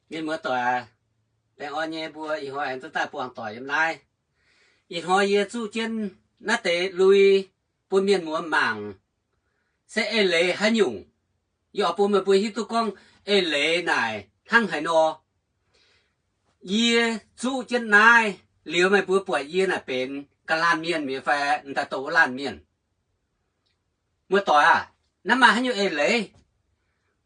Mienh muoz-doic, laengz orn nyei mbuo ih hnoi aengx duqv daaih buangh doic yiem naaiv. Ih hnoi yie zuqv jienv naaiv deix lui bun mienh muoz mangc, se eix leiz haaix nyungc. Yie oix bun meih mbuo hiuv duqv gorngv eix leiz naaic hnangv haaix nor. Yie zuqv jienv naaiv liuz, meih mbuo buatc yie naaic benx ga'laanh mienh mi'aqv fai m'daaih douc wuov laanh mienh? Muoz-doic aah, naaiv maaih haaix nyungc eix leiz?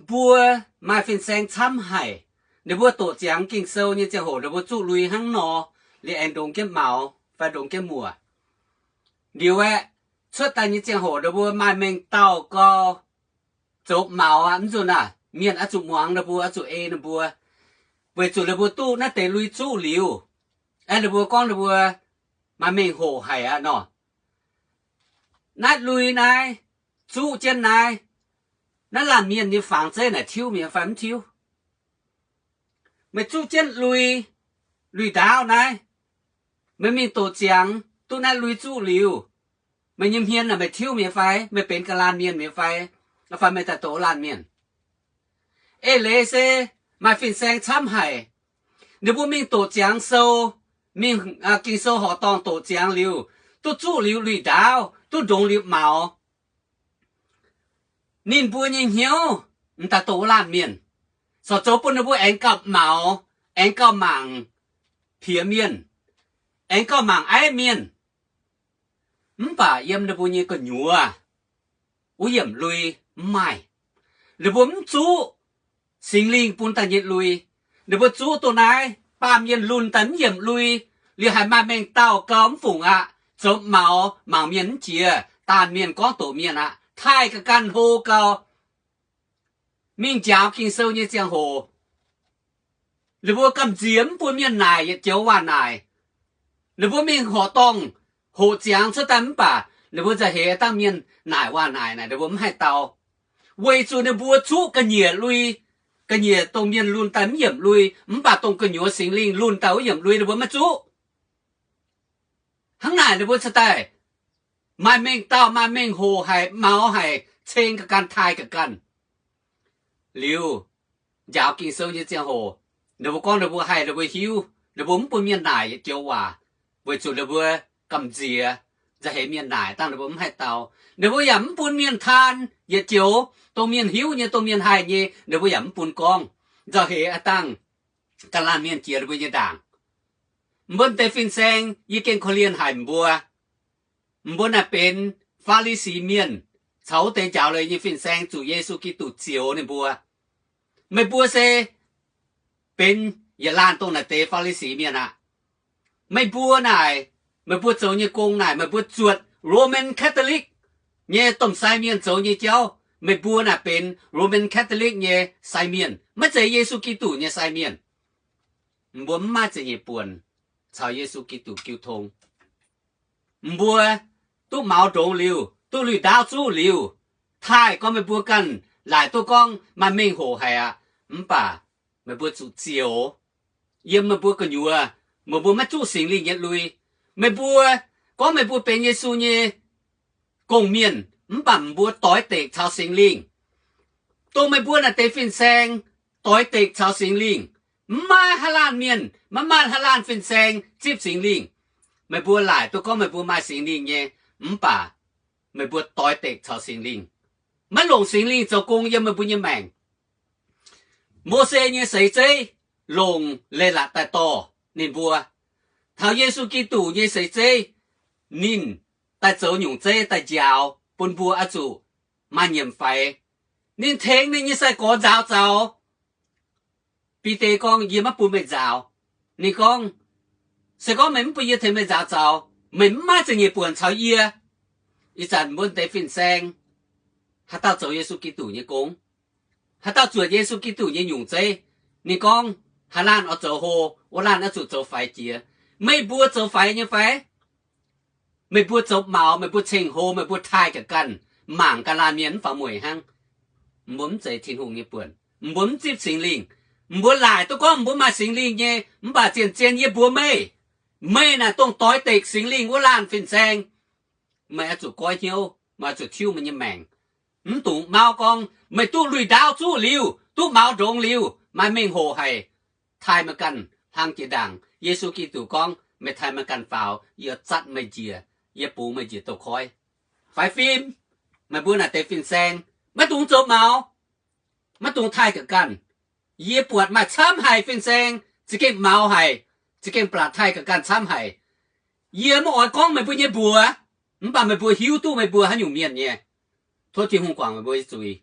Mbuo maaih fin-saeng camv haic. Ninh mbuo doqc ziangx Ging-Sou nyei ziangh hoc ninh mbuo zuqv lui hnangv nor, liuz aengx ndongx jienv maux fai ndongx jienv muoc. Liuz aeqv, cuotv daaih nyei ziangh hoc ninh mbuo maaih mengh dauh gau zoux maux aqv. Mv nzunc aah, mienh oix zuqc muangx ninh mbuo, oix zuqc ei ninh mbuo, weic zuqc ninh mbuo duqv naaiv deix lui zuqv liuz, aeqv, ninh mbuo gorngv ninh mbuo maaih mengh hoc haic aqv nor. Naaiv lui naaiv, zuqv jienv naaiv, naaiv laanh mienh nyei fangx zeiv naaic tiuv mi'aqv fai mv tiuv? Meih zuqv jienv lui, lui-ndaauv naaiv, meih mingh doqc ziangx duqv naaiv lui zuqv liuz, meih nyei hmien naaic meih tiuv mi'aqv fai? Meih benx ga'laanh mienh mi'aqv fai? Fai meih daaih doqc laanh mienh? Eix leiz se maaih fin-saeng camv haic. Ninh mbuo mingh doqc ziangx sou, mingh Ging-Sou horqc dorngh doqc ziangx liuz, duqv zuqv liuz lui-ndaauv, duqv ndongx liuz maux, ninh mbuo nyei hnyouv m'daaih doqc wuov laanh mienh, corc zoux bun ninh mbuo aengx gauh maux, aengx gauh mangc piex mienh, aengx gauh mangc aiv mienh. Mv baac yiem ninh mbuo nyei gu'nyuoz wuov yiemc lui mv maaih. Ninh mbuo mv zuqv Singx Lingh bun daaih nyei lui. Ninh mbuo zuqv dongh naaiv baamh mienh lunh daaih mv yiemc lui, liuz haiz maaih mengh dauh gau mv fungc aqv, zoux maux mangc mienh mv jiex, daanh mienh gorngv doqc mienh aqv, taaih ga'ganh hlo gau. Mingh njaaux Ging-Sou nyei ziangh hoc, ninh mbuo gamh nziex mv bun mienh naaic yietc joux waac naaic. Ninh mbuo mingh horqc dorngh hoqc ziangx cuotv daaih mv baac ninh mbuo nzauh heix dangh mienh naaic waac naaic naaic ninh mbuo mv haih dau, weic zuqc ninh mbuo zuqv ga'nyiec lui. Ga'nyiec dongh mienh lunh daaih mv yiemc lui, mv baac dongh gu'nyuoz Singx Lingh lunh daaih wuov yiemc lui ninh mbuo maiv zuqv. Hnangv naaic ninh mbuo cingx daaih maaih mengh dauh maaih mengh hoc haic, maux haic, ceng ga'ganh taaih ga'ganh. Liuz, njaaux Ging-Sou nyei ziangh hoc, ninh mbuo gorngv ninh mbuo haih, ninh mbuo hiuv, ninh mbuo mv bun mienh naaic yietc joux waac, weic zuqc ninh mbuo gamh nziex nzauh heix mienh naaic dangh ninh mbuo mv haih dau. Ninh mbuo yaac mv bun mienh taan yietc joux, dongh mienh hiuv nyei, dongh mienh haih nyei, ninh mbuo yaac mv bun gorngv. Nzauh heix aav dangh ga'laanh mienh jiex ninh mbuo nyei ndaangc. Mbuo deix fin-saeng yie gengh korv-lienh haic mbuo. Mbuo naaic benx Faa^li^si Mienh caux wuov deix njaaux leiz nyei fin-saeng zuqc Yesu Giduc zioux ninh mbuo. Meih mbuo se benx yietc laanh dongh naaic deix Faa^li^si Mienh aqv. Meih mbuo naaic, meih mbuo zoux nyei gong naaic meih mbuo zuotc Roman Catholic nyei domh sai mienh zoux nyei jauv. Meih mbuo naaic benx Roman Catholic nyei sai mienh, maiv zeiz Yesu Giduc nyei sai mienh. Mbuo mv maaih za'nyeic buonc caux Yesu Giduc jiu tong. Mbuo duqv maux ndongx liuz, duqv lui-ndaauv zuqv liuz, taaih gorngv meih mbuo ganh laaic duqv gorngv maaih mengh hoc haic aqv. Mv baac meih mbuo zuqc zioux. Yiem meih mbuo gu'nyuoz, meih mbuo maiv zuqv Singx Lingh nyei lui. Meih mbuo gorngv meih mbuo benx Yesu nyei gong-mienh, mv baac mbuo doix dekc caux Singx Lingh. Dongh meih mbuo naaic deix fin-saeng doix dekc caux Singx Lingh. Mv maaih haaix laanh mienh, maiv maaih haaix laanh fin-saeng zipv Singx Lingh. Meih mbuo laaic duqv gorngv meih mbuo maaih Singx Lingh nyei, mv baac meih mbuo doix dekc caux Singx Lingh, maiv longc Singx Lingh zoux gong yiem meih mbuo nyei maengc. Mose nyei seix zeiv longc leiz-latc daaih dorh ninh mbuo. Taux Yesu Giduc nyei seix zeiv, ninh daaih zoux nyungc zeiv daaih njaaux bun mbuo oix zuqc maaih nyiemc faix. Ninh tengx ninh nyei sai-gorx nzaaux zaux. Bide gorngv, Yie maiv bun meih nzaaux. Ninh gorngv, Se gorngv meih mv bun yie tengx meih nzaaux zaux, meih mv maaih za'nyeic buonc caux yie. Ih zanc mbuo deix fin-saeng, haaix dauh zoux Yesu Giduc nyei gong? Haaix dauh zuotc Yesu Giduc nyei nyungc zeiv? Ninh gorngv, Haaix laanh oix zoux hlo, wuov laanh oix zuqc zoux faix jiex. Meih mbuo zoux faix nyei fai? Meih mbuo zoux maux, meih mbuo ceng-hlo, meih mbuo taaih ga'ganh, mangc ga'naanh mienh mv faaux mueic hnangv. Mbuo mv zeiz Tin-Hungh nyei buonc. Mbuo mv zipv Singx Lingh. Mbuo laaic duqv gorngv mbuo maaih Singx Lingh nyei, mv baac zien-zien yie mbuox meih, meih naaic dongh doix dekc Singx Lingh wuov laanh fin-saeng. Meih oix zuqc goiv hnyouv, meih oix zuqc tiuv meih nyei maengc. Mv dungx mauv gorngv meih duqv lui-ndaauv zuqv liuz, duqv maux ndongx liuz, maaih mengh hoc haic, taaih meih ganh hlang jiex ndaangc. Yesu Giduc gorngv, meih taaih meih ganh faaux, yie zatv meih njiec, yie bungx meih njiec douz-koiv. Faix fim, meih mbuo naaic deix fin-saeng, maiv dungx zoux maux, maiv dungx taaih ga'ganh. Yie buatc maaih camv haic fin-saeng za'gengh maux haic, za'gengh blatc taaih ga'ganh camv haic. Yie maiv oix gorngv meih mbuo nyei mbuox, mv baac meih mbuo hiuv duqv meih mbuo haaix nyungc mienh nyei. Tov Tin-Hungh guangc meih mbuo nyei zuiz.